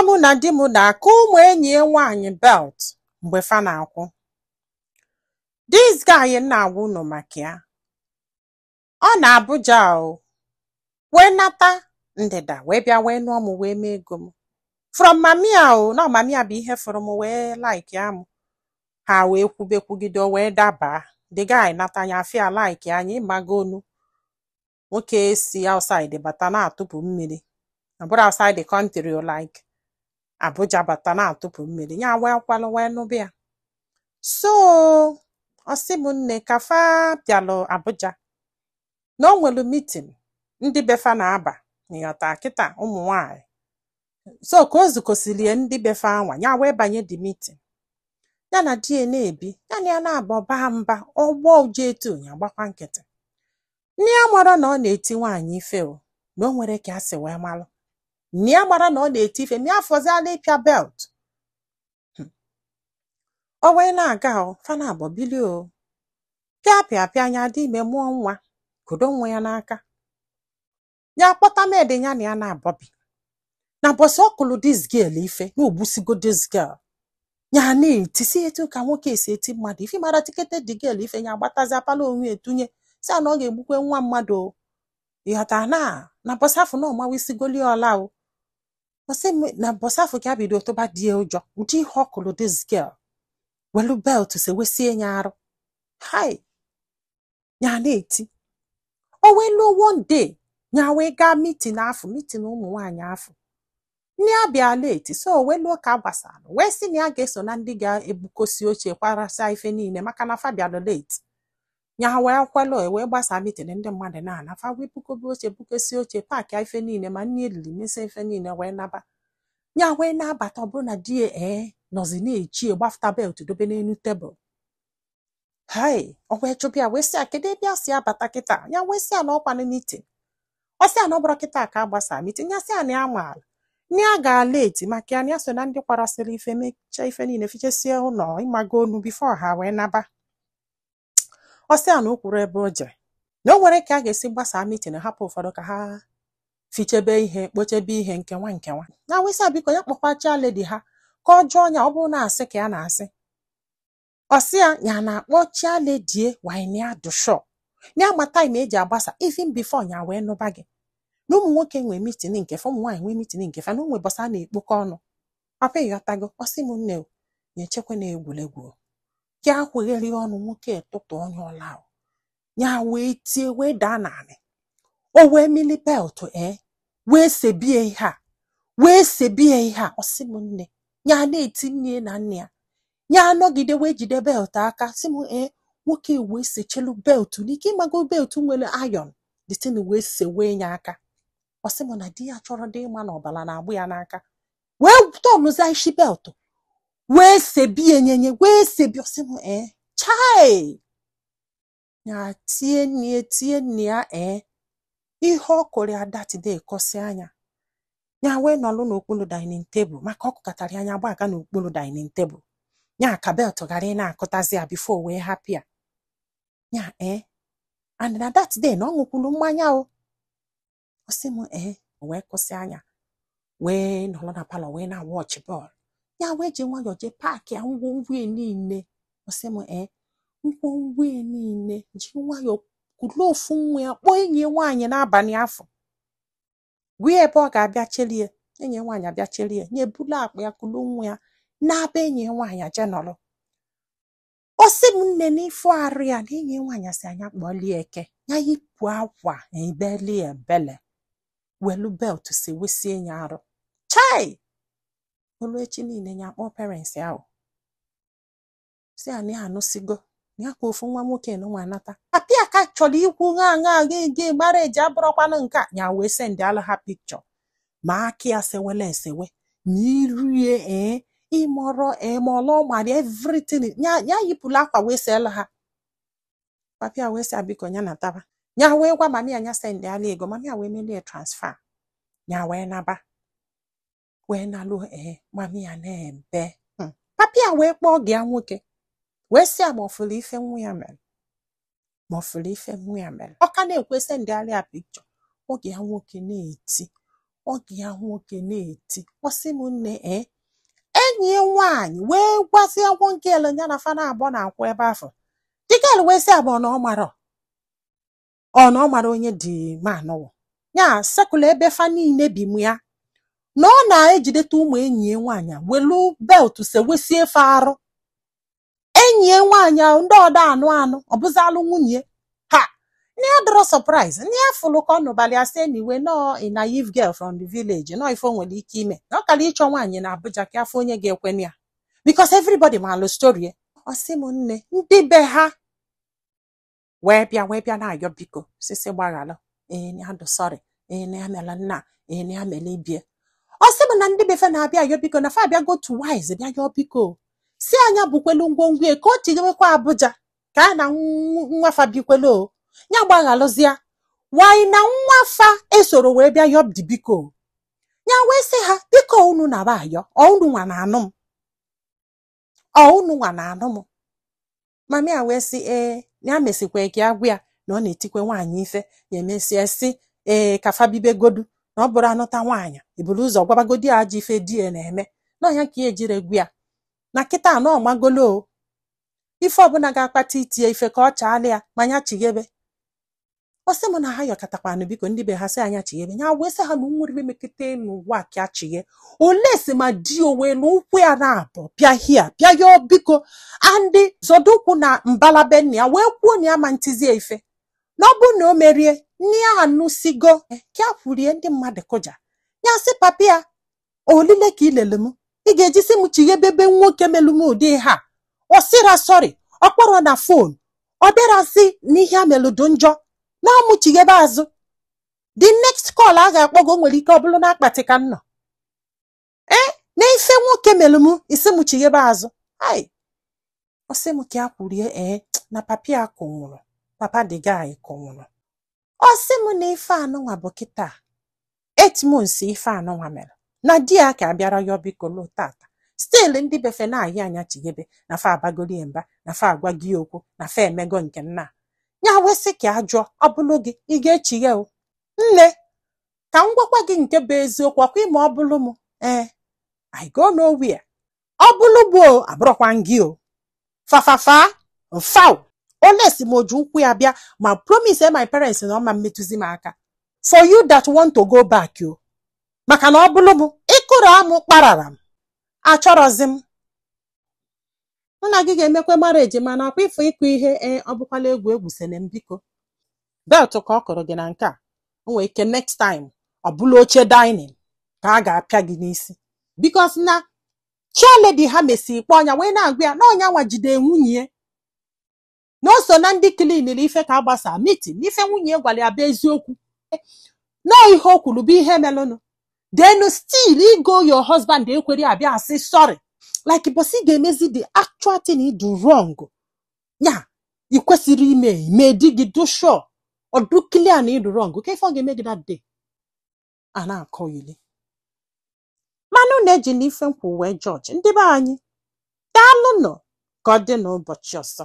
Ama m na di m na-akụ ụmụ enyi ya nwaanyị belt mgbe fa na-akwụ. This guy m na-agwa unu maka ya, ọ na Abuja o wee nata ndịda wee bịa wee nụọ m wee mee ego m from mami ya o na mami ya bụ ihe fụrụ m wee like ya m ha wee kwube kwugide o wee daba. The guy nata ya afịa like anyị ịmagonu nwoke si outside bata na-atụpụ mmiri, ọ bụrụ outside the country o, like Abuja bata na-atụpụ mmiri ya wee kwalụ wee nụbịa ya. So ọ sị m, nne, ka fa bịalụ Abuja na o nwelu meeting ndị befa na-aba n'ịghọta kịta ụmụ nwanyị. So ka o zukọsilie ndị befa anwa ya wee banye the meeting, ya na di ya na-ebi ya na ya na-abọ baa mba ọgbọ uju etu ya gbakwa nkịtị. Nne ya mara na ọ na-eti nwaanyị ife o na o nwere ka a sị wee malụ nne ya mara na ọ na-eti ife ma ya fọziala ịpịa belt. O wee na-aga o fa na-abọ bili o pịa pịa pịa anya dị ime mụọ nwa kodo nwa ya n'aka ya kpọta maid ya na ya na-abọbi na bọsị ọ kụlụ this girl ife na ogbusigo this girl. Ya na-eti si etu ka nwoke esi eti mmadụ ife mara tikete the girl ife ya agbatazi apala onwe etunye si a na ọ ga-egbukwe nwa mmadụ o ịghọta na bọsị afọ na ọmawisigoli ọla o. Ọsị m na bọsị afọ ka a bido tụba di ya ụjọ ụdị ihe ọ kụlụ this girl welu belt sewesie ya arụ hai ya na-eti. O wee luo one day ya wee gaa meeting afọ, meeting ụmụ nwaanyị afọ. Nne ya bịa late, so o wee luo ka a gbasara wee sị na ya ga-eso na ndị ga-ebukosi oche kwarasa ife niile maka na fa bịalụ late. Ya wee kwelụ e wee gbasaa meeting, ndị mmadụ na-ana, fa wee bukobe oche, bukosi oche, pack ife niile ma nne elili mesie ife niile wee naba. Ya wee na-abata, ọ bụrụ na di ya ee nọzi na-echi gbafụta belt dobe n'elu tebụl. Hai, o wee chụpụ ya wee sị ya kedu ebe a si abata kịta. Ya wee sị ya na ọkwanụ meeting. Ọ sị ya na ọ bụrụ kịta ka a gbasa meeting. Ya sị ya na ya maara na ya ga late maka ya na ya so na ndị kwarasịrị ife mechaa ife niile fichesie ụlọ ịmago onu before ha wee naba. Ọ sị ya na o kwuru ebe o jere na o nwere ka a ga-esi gbasaa meeting hapụ ụfọdụ ka ha fichebe ihe kpochebe ihe nkewa nkewa. Na wee sị ya biko ya kpọkwa chairlady ha ka ọ jụọ ya ọ bụrụ na asị ka ya na-asị. Ọ sị ya ya na-akpọ chairlady wine ya dụ sure na ya ma time eji agbasa even before ya wee nụba gị na ụmụ nwoke nwee meeting nke fa, ụmụ nwaanyị nwee meeting nke fa, na onwe bọsa a na-ekpokọ ọnụ papa ịghọtago. Ọ sị m, nne o, ya echekwa na egwuregwu o. Ya kweghere ọnụ nwoke tụtụ onye ọla o ya wee tie wee daa n'anị. O wee mili belt ee wee sebie ihe a wee sebie ihe a. Ọ sị m, nne, ya na-eti nne na nne ya ya anọgide wee jide belt aka. Sị m ee, nwoke wee sechelu belt n'ike ịmago belt nwere iron the thing wee sewee ya aka. Ọ sị m na di ya chọrọ dị ịma na ọbara na-agbụ ya n'aka wee tọnụza isi belt wee sebie nyenye wee sebi. Ọ sị m ee, chai, ya tie nne tie nne ya ee ihe ọ kụrụ ya that day kọsị anya. Ya wee nọlụ n'okpuru dining table maka ọ kụkọtara ya anya gbaga n'okpuru dining table ya ka belt ghara ị na-akụtazi ya before wee hapụ ya. Ya ee, and na that day na ọ ṅụkwuru mmanya o. Ọ sị m ee, o wee kwụsị anya wee nọrọ na parlour wee na-watch bọọlụ. Ya wee ji nwayọọ jee pack ya ngwongwo ya niile. Ọ sị m ee, ngwongwo ya niile ji nwayọọ kulu ofu nwa ya kpọọ enyi ya nwaanyị n'abalị afọ gwa ya ebe ọ ga-abịa chelie. Enyi ya nwaanyị abịa chelie ya ebulu akpa ya kulu nwa ya na-aba enyi ya nwaanyị aje nọrọ. Ọ sị m, nne, n'ifu arụ ya na enyi ya nwaanyị sị anya kpọlie eke ya yipụ akwa ebelie ebele welu belt sewesie ya arụ chai. Olu echi niile ya kpọọ parents ahụ si ya na ya anụsigo na ya ka ofu nwa nwoke nwa nata apịa ka chọrọ ikwu ṅa ṅa gị gị mara eji abụrọkwanụ nke a. Ya wee send alụ ha pikchọ ma aka ya sewele esewe ma irie ee ịmọrọ ee ma ọlọ mara everything. Ya yipụlụ akwa wee seelụ ha. Papịa wee sị ya biko ya nataba. Ya wee gwa mami ya ya send alụ ego. Mami ya wee melie transfer, ya wee naba wee nalụ ee mami ya na-ebe. Papịa wee kpọọ gị ya nwoke wee sị ya ma ọ fụrụ ife nwa ya mere ma ọ fụrụ ife nwa ya mere. Ọ ka na-ekwe send alụ ya pikchọ oge ya nwoke na-eti. Ọgị ya nwoke na-eti, ọsị m nne, ee, enyi ya nwaanyị wee gwazie one girl ya na fa na-agbọ na-akwụ ebe afọ. The girl wee sị abụọ na ọ mara, ọ na ọ mara onye dị manụwụ ya sekụlụ ebe fa niile bi mụ ya, na ọ na-ejideta ụmụ enyi ya nwaanyị welu belt sewesie fa arụ. Enyi ya nwaanyị ahụ ndị ọda anụ anụ ọ bụzalụ nwunye ha na ya dọrọ surprise na ya fụlụ ka ọ nụbalị asị anyway, nọ a naive girl from the village, nọ ife o nwere ike ime na ọ kara ịchọ nwaanyị na Abuja ka afọ onye ga-ekwenụ ya, because everybody malụ story ya. Ọ sị m nne, ndị be ha wee bịa na-ayọ biko, sisi gbaghalụ, ee, na ya dụ sorry, ee, na ya mela nna, ee, na ya mela ibie. Ọ sị m na ndị befe na-abịa ayọ biko, na fa abịa go to wise bịa yọọ biko, si anya bukwelu ngwongwo ya ka o tinyewekwa Abuja ka a na nwafa bikwelu o ya gbaghalụzịa wanyị na nwafa esoro wee bịa yọọ dị biko. Ya wee sị ha, biko unu naba ayọ, ọ unu nwa na-anụ m, ọ unu nwa na-anụ m. Mami a wee sị ee, ya mesikwa ka ya gwa ya na ọ na-etikwe nwaanyị ife. Ya emesie sị ee, ka fa bibegodu, na ọ bụrụ anụta nwaanyị eburu ụzọ gwabagodi ya ajọ ife di ya na-eme na ọnya ka ya ejiri egwu ya na kịta na ọmagolo o ife ọbụla ga-akpata itie ife ka ọ chaala ya ma ya chighebe. Ọ sị m na ha yọkatakwanụ biko, ndị be ha sị anya chighebe. Ya wee sị ha na nwere ibe mekete n'ụwa ka chighe ole si ma di o wee na ụkwụ ya na-abọ bịa hia bịa yọọ biko andị zọdo ụkwụ na mbala be nna ya wee kwuo na ya ma ntizie ife na ọ bụrụ na o merie nne ya anụsigo ka kwurie ndị mmadụ kụja. Ya sị papa ya, olile ka ilele m, ị ga-ejisi m chighebebe nwoke melu m ụdị ha? Ọ sịra sorry, ọ kpọrọ na phone, ọ bịara sị n'ihe a melụdụ njọ na ọmụ chighebe azụ. The next call a ga-akpọ gị, o nwere ike ọ bụrụ na akpati ka m nọ ee na ife nwoke melụ m isi m chighebe azụ. Ai, ọ sị m ka ya kwurie, ee, na papa ya kụnwụrụ, papa the guy kụnwụrụ. Ọ sị m na ife anụnwa bụ kịta 8 months ife anụnwa mere na di ya ka bịara yọọ biko lụ tata. Still ndị befe na-ayị anya chighebe, na fa abagolie mba, na fa agwa gị okwu, na fa emego nke nna ya. Wesị ka a jụọ, ọ bụlụ gị, ị ga-echighe o? Nne, ka m gwakwa gị nke bụ eziokwu, ọkwa ịma ọ bụlụ m, ee, I go nowhere. Ọ bụlụ bụ o abụrọkwa gị o fafafa mfaw olesi ma oji ụkwụ ya bịa ma promise my parents na ọ ma mmetụzi m aka. For you that want to go back o, maka na ọ bụlụ m ịkụrụ amụ kparara m, achọrọzi m. Mụ na gị ga-emekwe marriage, mana akwa ifo ịkụ ihe, ee, ọ bụkwala egwu egwu sene m biko. Belt ka ọ kụrụ gị na nke a, o nwere ike next time ọ bụla oche dining ka a ga-apịa gị n'isi, because na chairlady ha mesiri kpọọ ọnya wee na-agwa ya na ọnya nwa jide nwunye na o so na ndị cleaniri ife ka agbasa meeting n'ife nwunye gwara ya bụ eziokwu na ihe o kwuru bụ ihe melụnụ. Then still ego your husband ekwere abịa asị sorry, like bosi ga-emezi the actual thing you do wrong ya ị kwesịrị ime ime di gị do sure ọ do clear na ịdụ wrong ka ife ọ ga-eme gị that day a na-akọ ili manụ na-eji n'ife nkwụ wee jọji ndị be anyị. Daalụ nọ ka ọ dị n'ụbọchị ọzọ.